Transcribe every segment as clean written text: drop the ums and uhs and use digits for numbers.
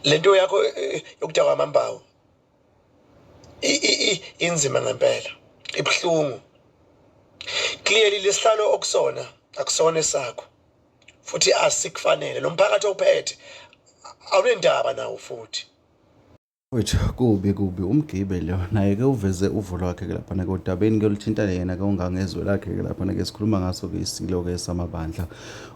Lento yakho yokudakwa amambawu inzima ngempela, ibuhlungu. Clearly lesihlalo okusona akusona esakho futhi asikufanele. Lo mphakathi owuphethe awunendaba nawo futhi. Wethu kubi kubi umgibe lo naye ke uveze uvo lwakhe ke laphana ke odabeni ke oluthinta yena ke ongangezwe lakhe ke laphana ke sikhuluma ngaso ke isilo ke samabandla.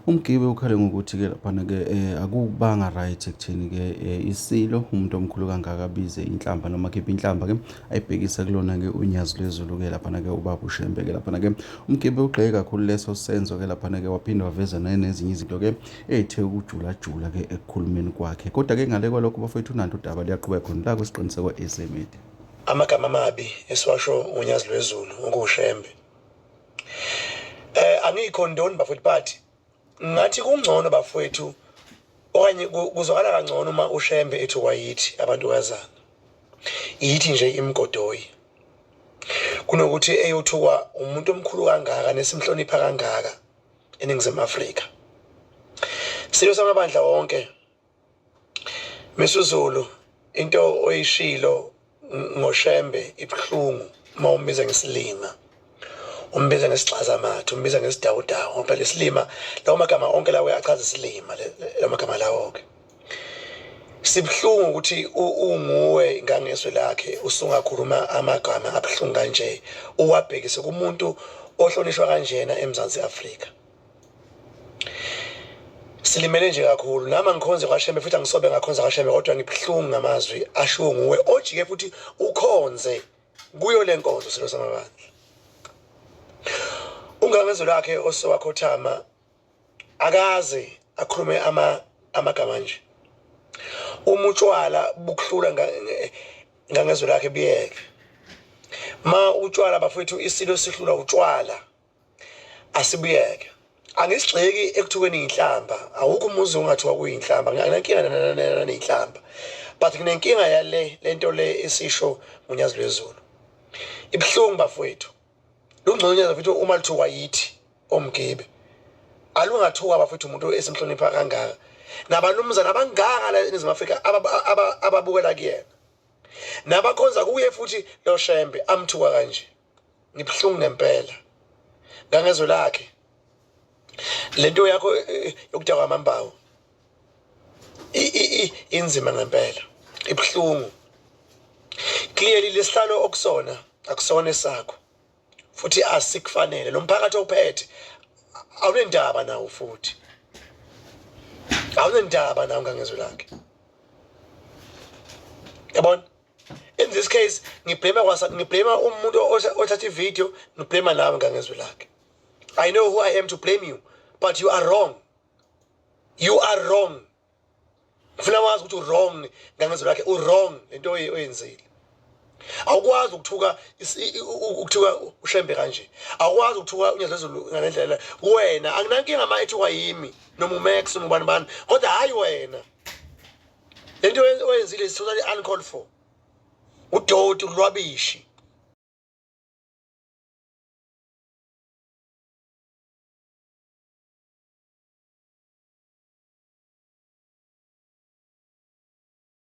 Umgibe ukhale ngokuthi ke laphana ke akubanga right ekutheni ke isilo umuntu omkhulu kangaka abize inhlamba noma khiphe inhlamba ke ayibhekisa kulona ke unyazi lwezulu ke laphana ke ubaba uShembe ke laphana ke. Umgibe ugxeke kakhulu leso senzo ke laphana ke waphinde waveza nezinye izinto ke ethe ukujulajula ke ekukhulumeni kwakhe. Kodwa ke ngale kwalokho bafowethu nantu udaba luyaqhubeka khona la kwisiqiniseko SA Media. Amagama amabi esiwasho unyazi lwezulu ukushembe. Angiyikhondoni bafowethu, but ngathi kungcono bafowethu, okanye kuzwakala kangcono uma uShembe ethi wayithi abantukazana yithi nje imgodoyi, kunokuthi eyothukwa umuntu omkhulu kangaka nesimhlonipha kangaka eNingizimu Afrika. Silo samabandla wonke, Misuzulu, into oyishilo ngoShembe ibuhlungu uma umbiza ngesilima, umbiza ngesixazamathe, umbiza ngesidawudawu, ngoba phela isilima, lawo magama onke lawo achaza isilima, lawo magama lawo-ke. Sibuhlungu ukuthi unguwe ngangezwe lakhe usungakhuluma amagama abuhlungu kanje uwabhekise kumuntu ohlonishwa kanjena eMzansi Afrika. Silimele nje kakhulu. Nami angikhonze kwaShembe futhi angisobe ngakhonza kwaShembe, kodwa ngibuhlungu ngamazwi ashiwo nguwe ojike futhi ukhonze kuyo le nkonzo, silo samabandla. Ungangezwe lakhe osewakhothama akaze akhulume amagama nje. Uma utshwala bukuhlula ngangezwe lakhe, buyeke. Ma utshwala bafowethu, isilo sihlulwa utshwala, asibuyeke. Angisigxeki ekuthukeni inhlamba, awukho umuzi ongathiwa kuyinhlamba, anginankinga nenhlamba, but nginenkinga yale lento le esisho ngonyazi lwezulu. Ibuhlungu bafowethu. Lungcono unyazi bafowethu uma lithukwa yithi omgibe, alungathuka bafowethu umuntu esimhlonipha kangaka nabanumzana abangaka la eNingizimu Afrika ababukela kuyena nabakhonza kuye, futhi lo Shembe amthuka kanje. Ngibuhlungu ngempela ngangezwe lakhe. Lento yakho yokudakwa amambawu inzima ngempela, ibuhlungu. Clearly lesihlalo okusona akusona esakho futhi asikufanele. Lo mphakathi owuphethe awunendaba nawo futhi awunendaba nawo ngangezwe lakhe, yabona. In this case ngiblame kwasa, ngiblame umuntu othatha ivideo, ngiblame nawe ngangezwe lakhe. I know who I am to blame you, but you are wrong, you are wrong. Ngifuna wazi ukuthi u-wrong ngangezwe lakhe, u-wrong lento oyenzile. Awukwazi ukuthuka ukuthuka uShembe kanje, awukwazi ukuthuka unyazi lwezulu ngale ndlela wena. Anginankinga ma ethukwa yimi noma uMax noma ubani bani, kodwa hhayi wena. Lento oyenzile is totally uncalled for, udoti, ulwabishi.